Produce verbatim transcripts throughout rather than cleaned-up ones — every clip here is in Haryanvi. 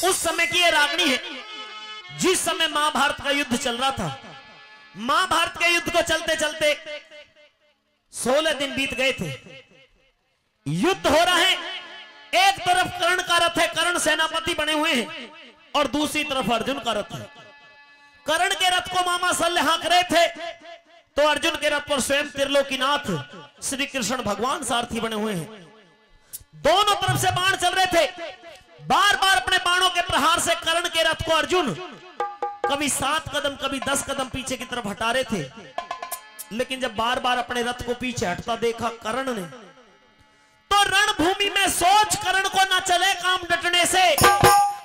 उस समय की ये रागनी है, जिस समय महाभारत का युद्ध चल रहा था। महाभारत के युद्ध को चलते चलते सोलह दिन बीत गए थे। युद्ध हो रहा है, एक तरफ कर्ण का रथ है, कर्ण सेनापति बने हुए हैं, और दूसरी तरफ अर्जुन का रथ है। कर्ण के रथ को मामा शल्य हाँक रहे थे, तो अर्जुन के रथ पर स्वयं त्रिलोकीनाथ श्री कृष्ण भगवान सारथी बने हुए हैं। दोनों तरफ से बाण चल रहे थे। बार बार अपने बाणों के प्रहार से कर्ण के रथ को अर्जुन कभी सात कदम, कभी दस कदम पीछे की तरफ हटा रहे थे। लेकिन जब बार बार अपने रथ को पीछे हटता देखा कर्ण ने, तो रणभूमि में सोच कर्ण को न चले काम डटने से।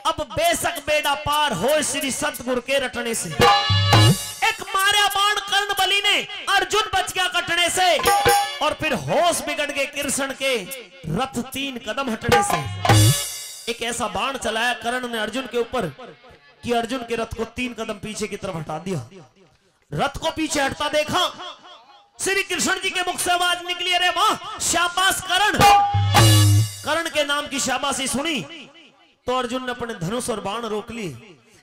अब बेशक बेड़ा पार हो श्री सतगुरु के रटने से। एक मारा बाण कर्ण बलि ने, अर्जुन बच गया कटने से। और फिर होश बिगड़ गए कृष्ण के, रथ तीन कदम हटने से। एक ऐसा बाण चलाया कर्ण ने अर्जुन के ऊपर कि अर्जुन के रथ को तीन कदम पीछे की तरफ हटा दिया। रथ को पीछे हटता देखा, श्री कृष्ण जी के मुख से आवाज निकली, "अरे वाह, शाबाश कर्ण।" कर्ण के नाम की शाबाशी सुनी तो अर्जुन ने अपने धनुष और बाण रोक लिए।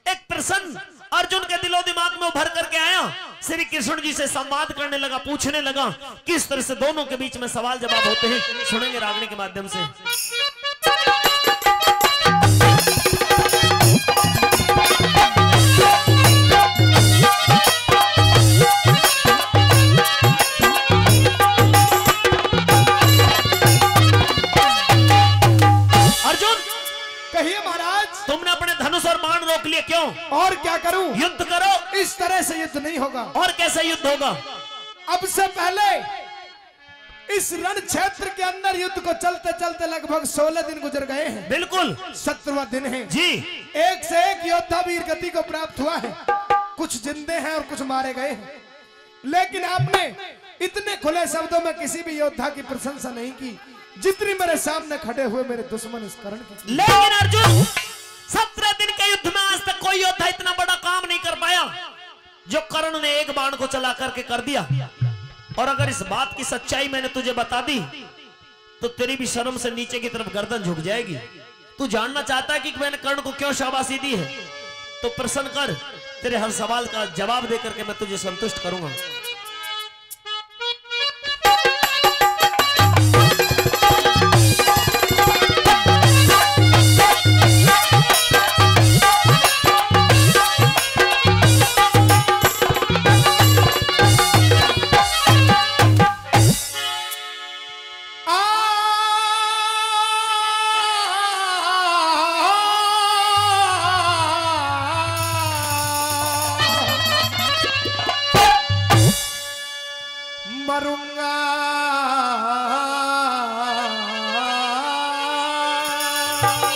एक प्रश्न अर्जुन के दिलो दिमाग में उभर करके आया। श्री कृष्ण जी से संवाद करने लगा, पूछने लगा, किस तरह से दोनों के बीच में सवाल जवाब होते हैं, सुनेंगे रागनी के माध्यम से। अर्जुन, कहिए महाराज। तुमने अपने धनुष और बाण रोक लिए, क्यों? और क्या करूं? युद्ध करो। इस तरह से युद्ध नहीं होगा। और कैसे युद्ध होगा? अब से पहले इस रण क्षेत्र के अंदर युद्ध को चलते चलते लगभग सोलह दिन गुजर गए हैं। बिल्कुल। सत्रहवाँ दिन है जी। एक से एक योद्धा वीर गति को प्राप्त हुआ है। कुछ जिंदे हैं और कुछ मारे गए हैं, लेकिन आपने इतने खुले शब्दों में किसी भी योद्धा की प्रशंसा नहीं की, जितनी मेरे सामने खड़े हुए मेरे दुश्मन इस कर्ण की। लेकिन अर्जुन, सत्रह दिन के युद्ध में आज तक कोई योद्धा इतना बड़ा काम नहीं कर पाया जो कर्ण ने एक बाण को चला करके कर दिया। और अगर इस बात की सच्चाई मैंने तुझे बता दी तो तेरी भी शर्म से नीचे की तरफ गर्दन झुक जाएगी। तू जानना चाहता है कि मैंने कर्ण को क्यों शाबाशी दी है? तो प्रश्न कर, तेरे हर सवाल का जवाब दे करके मैं तुझे संतुष्ट करूंगा। मरूंगा।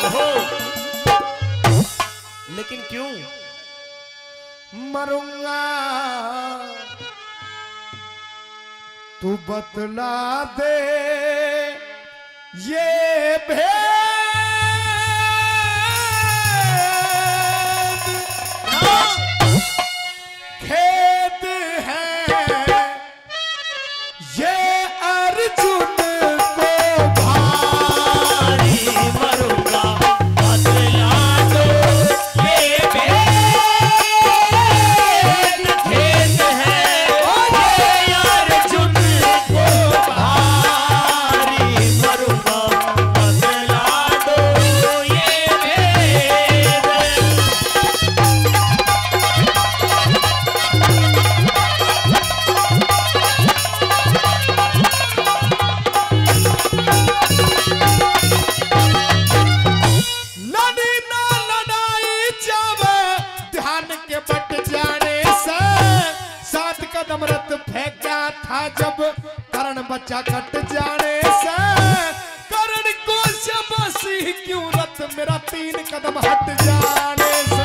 ओहो। लेकिन क्यों? मरूंगा। तू बतला दे ये भेद। खेद है ये अर्जुन को भारी। मरूंगा, बतला दो ये भेद। खेद है ये अर्जुन को भारी। मरूंगा, बतला दो ये भेद। लड़ी ना लड़ाई जावे, ध्यान के बट जाने से। सात कदम रथ फेंका था जब, कर्ण बचा कट जाने से। कर्ण को शाबाशी क्यों रथ मेरा तीन कदम हट जाने से।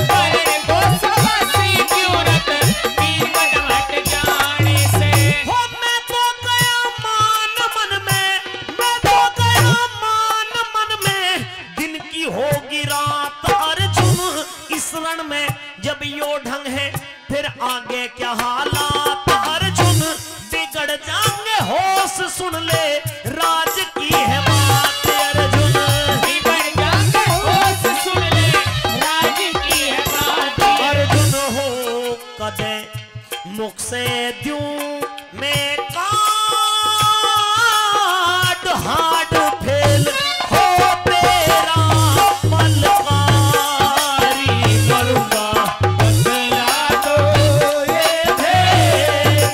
कर्ण को शाबाशी क्यों रथ तीन कदम हट जाने से। हो मैं तो गया मान मन में, मैं तो गया मान मन में। दिन की होगी रात अर्जुन इस रण में, जब यो ढंग है फिर आगे क्या हालात अर्जुन। बिगड़ जाएंगे होश सुन ले, राज की है बात अर्जुन। बिगड़ जाएंगे होश सुन ले, मुख से द्यूं मैं काट हार्ट फेल हो तेरा मलकारी करूंगा बदला तो ये भेद।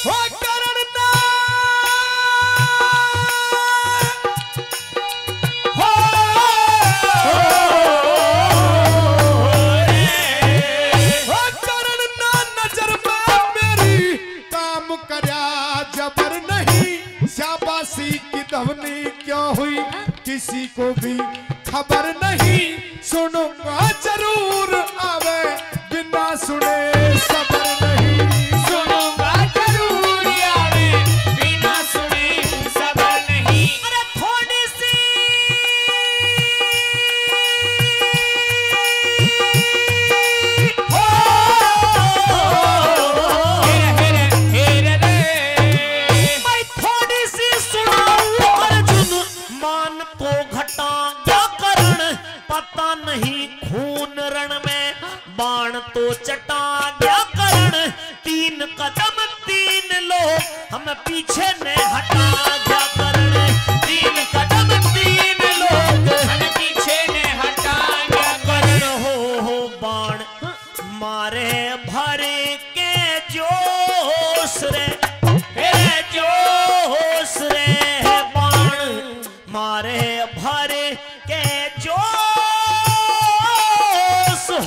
हो करण दा, हो, हो करण ना नजर में मेरी काम करया जबर नहीं, शाबाशी की ध्वनि क्यों हुई किसी को भी खबर नहीं, सुनूंगा जरूर आवे बिना सुने सबर नहीं। सुनूंगा जरूर आवे बिना सुने सबर नहीं। अरे थोड़ी सी हो। हेरे, हेरे, हेरे रे। भाई थोड़ी सी सुनाऊं अर्जुन, मान तो घटा गया करण, पता नहीं खून रण में बाण तो चटा गया करण। तीन कदम तीन लोग हम पीछे ने हटा गया करण, तीन कदम तीन लोग हम पीछे ने हटा गया करण। हो, हो बाण मारे भर के जोश रे, रे जोश रे, बाण मारे भर के जोश,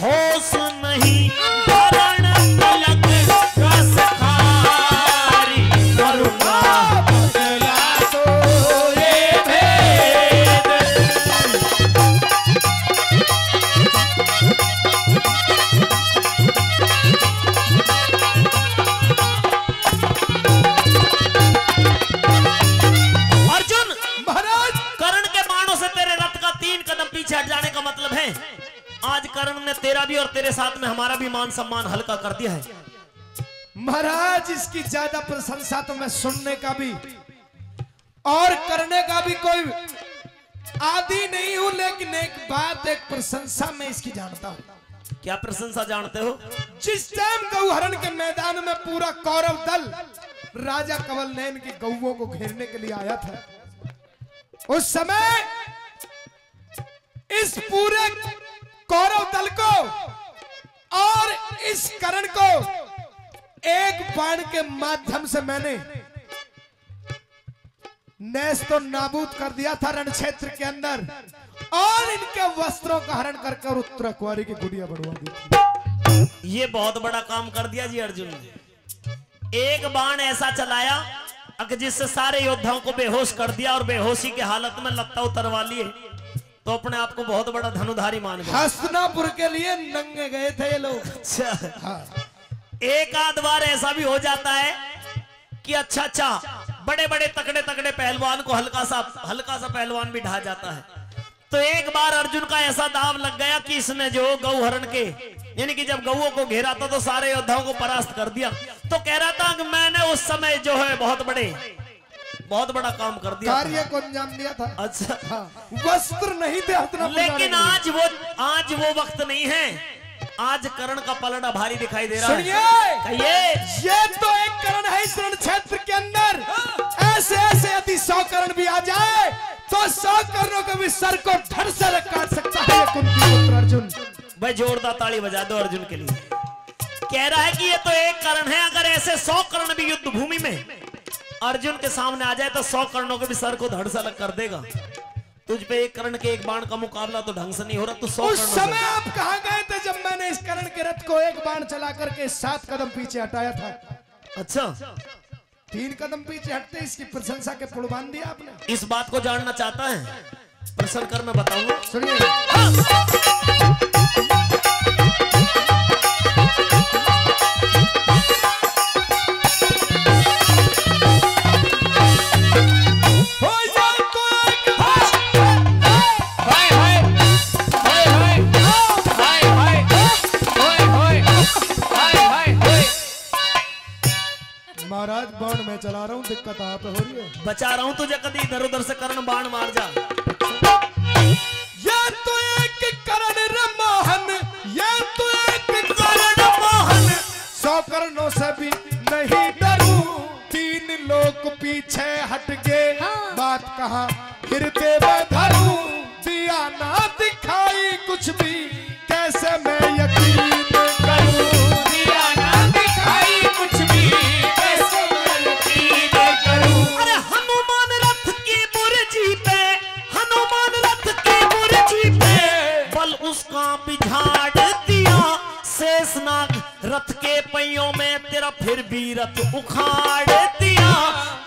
होश नहीं भरण पलक रस खारी, करूँगा बदला तो ये भेद। अर्जुन, महाराज, कर्ण के बाणों से तेरे रथ का तीन कदम पीछे हट जाने का मतलब है, आज कर्ण ने तेरा भी और तेरे साथ में हमारा भी मान सम्मान हल्का कर दिया है। महाराज, इसकी ज्यादा प्रशंसा तो मैं सुनने का भी और करने का भी कोई आदी नहीं हूं, लेकिन एक बात, एक प्रशंसा मैं इसकी जानता हूं। क्या प्रशंसा जानते हो? जिस टाइम गौहरण के मैदान में पूरा कौरव दल राजा कंवल नयन की गऊओं को घेरने के लिए आया था, उस समय इस पूरे कौरव दल को और इस कर्ण को एक बाण के माध्यम से मैंने नैस्त और नाबूद कर दिया था रण क्षेत्र के अंदर, और इनके वस्त्रों का हरण करके और उत्तरा कुंवारी की गुड़िया बनवा दी थी। ये बहुत बड़ा काम कर दिया जी अर्जुन ने। एक बाण ऐसा चलाया कि जिससे सारे योद्धाओं को बेहोश कर दिया और बेहोशी की हालत में लत्ता उतरवा लिए, तो अपने आप को बहुत बड़ा धनुधारी मान गए। हस्तिनापुर के लिए नंगे गए थे ये लोग। अच्छा। हाँ। एक आध बार ऐसा भी हो जाता है कि अच्छा अच्छा, बड़े बड़े तकड़े तकड़े पहलवान को हल्का सा, हल्का सा पहलवान भी ढा जाता है। तो एक बार अर्जुन का ऐसा दाव लग गया कि इसने जो गौहरण के, यानी कि जब गऊओं को घेरा था तो सारे योद्धाओं को परास्त कर दिया। तो कह रहा था कि मैंने उस समय जो है बहुत बड़े, बहुत बड़ा काम कर दिया था। कार्य को अंजाम दिया था। अच्छा। हाँ, वस्त्र नहीं थे हस्तिनापुर जाने के लिए। लेकिन आज वो, आज वो वक्त नहीं है। आज कर्ण का पलड़ा भारी दिखाई दे रहा है। सुनिए, कहिए। ये तो एक कर्ण है इस रण क्षेत्र के अंदर। ऐसे ऐसे यदि सौ कर्ण भी आ जाए तो सौ कर्णों के भी सर को धड़ से काट सकता है ये कुंती पुत्र अर्जुन। भाई जोरदार ताली बजा दो अर्जुन के लिए। कह रहा है कि ये तो एक कर्ण है, अगर ऐसे सौ कर्ण भी युद्ध भूमि में अर्जुन के सामने आ जाए तो सौ कर्णों के भी सर को धड़ से अलग कर देगा। तुझ पे एक कर्ण के एक बाण का मुकाबला तो ढंग से नहीं हो रहा, तू सौ उस कर्ण से समय आप कहाँ गए थे जब मैंने इस कर्ण के रथ को एक बाण चला करके सात कदम पीछे हटाया था? अच्छा। तीन कदम पीछे हटते इसकी प्रशंसा के पुल बांध दिया आपने। इस बात को जानना चाहता है? प्रश्न कर, मैं बताऊंगा। सुनिए। महाराज, बाण मैं चला रहा हूँ, दिक्कत आप हो रही है। बचा रहा हूँ तुझे, कदी इधर उधर से कर्ण बाण मार जा। ये तो एक कर्ण रे मोहन, ये तो एक कर्ण मोहन, सौ कर्णों से भी नहीं डरूं। तीन लोक पीछे हट गए, हाँ। बात कहाँ हृदय में धरूं। दिया ना दिखाई कुछ भी, कैसे मैं यकीन करूं? दिया ना दिखाई कुछ भी, कैसे मैं यकीन करूं? अरे हनुमान रथ की बुर्जी पे, हनुमान रथ की बुर्जी पे, बल उसका भी झाड़ दिया। शेषनाग रथ के पहियों में तेरा फिर भी रथ उखाड़ दिया।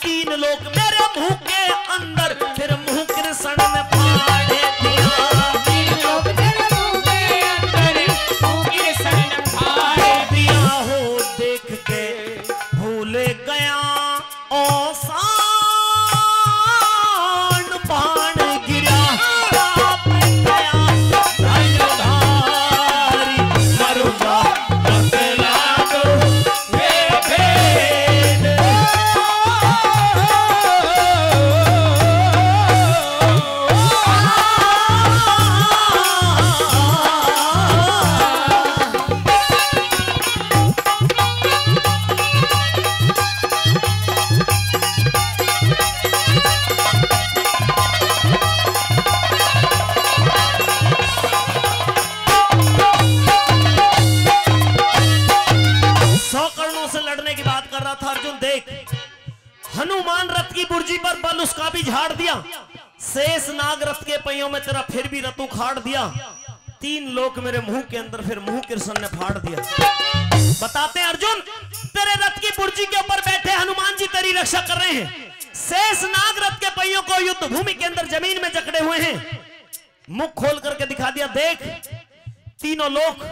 तीन लोक मेरे मुंह के अंदर, फिर मुंह कृष्ण ने फाड़ दिया। तीन लोक मेरे मुंह के अंदर, मुंह कृष्ण ने फाड़ दिया। हो देख के भूल गया औसान बाण गिरा, ताप गया धनुधारी, मरूंगा बतला दो ये भेद। सौ कर्णों से लड़ने की बात कर रहा था अर्जुन। देख, हनुमान रथ की बुर्जी पर बल उसका भी झाड़ दिया। शेष नाग रथ के पहियों में तेरा फिर भी रथ उखाड़ दिया। तीन लोक मेरे मुंह के अंदर, फिर मुंह कृष्ण ने फाड़ दिया। बताते हैं अर्जुन, तेरे रथ की बुर्जी के ऊपर बैठे हनुमान जी तेरी रक्षा कर रहे हैं। शेष नाग रथ के पहियों को युद्ध भूमि के अंदर जमीन में जकड़े हुए हैं। मुख खोल करके दिखा दिया, देख, तीनों लोक,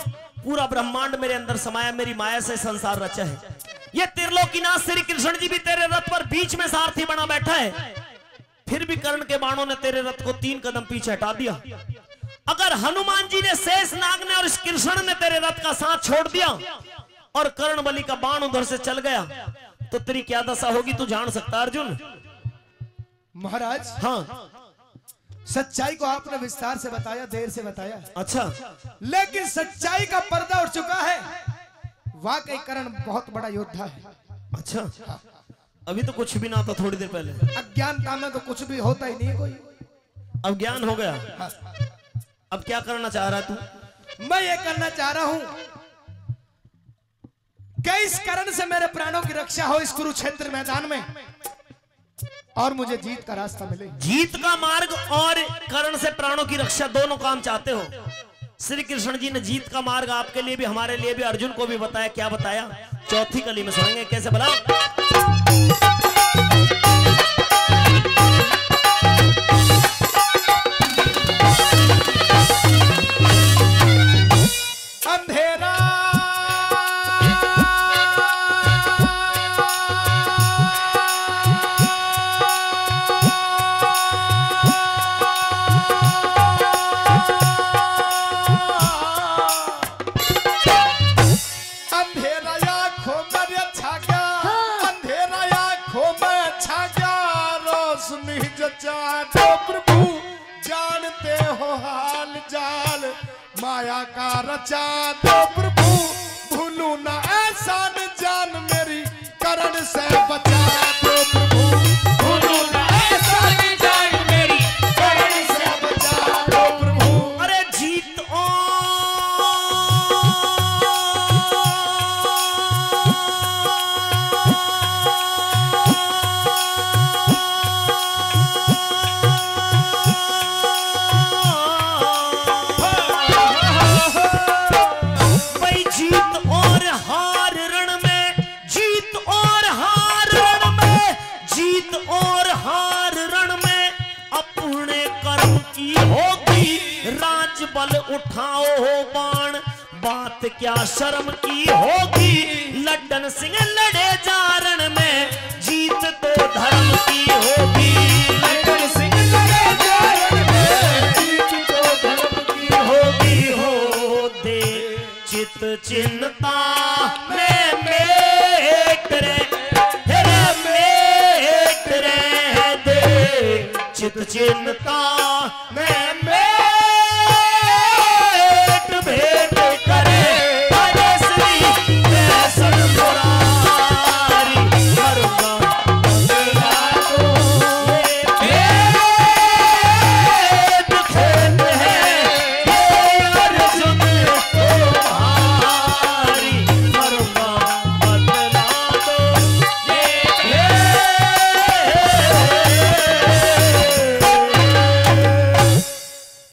पूरा ब्रह्मांड मेरे अंदर समाया, मेरी माया से संसार रचा है। ये त्रिलोकीनाथ श्री कृष्ण जी भी तेरे रथ पर बीच में सारथी बना बैठा है, फिर भी कर्ण के बाणों ने तेरे रथ को तीन कदम पीछे हटा दिया। अगर हनुमान जी ने, शेष नाग ने और इस कृष्ण ने तेरे रथ का साथ छोड़ दिया और कर्ण बलि का बाण उधर से चल गया, तो तेरी क्या दशा होगी, तू जान सकता अर्जुन। महाराज, हाँ। सच्चाई को आपने विस्तार से बताया, देर से बताया। अच्छा। लेकिन सच्चाई का पर्दा उठ चुका है। वाकई कर्ण बहुत बड़ा योद्धा है। अच्छा। हाँ। अभी तो कुछ भी ना था थोड़ी देर पहले। अज्ञानता में तो कुछ भी होता ही नहीं कोई। अब ज्ञान हो गया। हाँ। अब क्या करना चाह रहा है तू? मैं ये करना चाह रहा हूं कि इस कर्ण से मेरे प्राणों की रक्षा हो इस कुरुक्षेत्र मैदान में, और मुझे जीत का रास्ता मिले। जीत का मार्ग और कर्ण से प्राणों की रक्षा, दोनों काम चाहते हो। श्री कृष्ण जी ने जीत का मार्ग आपके लिए भी, हमारे लिए भी, अर्जुन को भी बताया। क्या बताया, चौथी कली में सुनेंगे। कैसे भला? अंधेरा। अंधेरा आँखों में छा गया, हाँ। अंधेरा आँखों में छा गया, रोशनी जचा दो प्रभु, जानते हो हाल चाल, माया का रचा दो प्रभु, भूलू ना एहसान जान मेरी, करण से बचा दो प्रभु। भूलू ना एहसान जान मेरी, करण से बचा दो प्रभु। अरे जीत ओ भाई, जीत और हार रण में, जीत और हार रण में, जीत और हार रण में अपने कर्म की होगी। राज बल उठाओ हो बाण, बात क्या शर्म की होगी। लड्डन सिंह लड़े जा रण में, जीत तो धर्म की होगी। लड्डन सिंह लड़े जा रण में, जीत तो धर्म की होगी। हो दे चित चिंता में मेट रे, हे चिंता में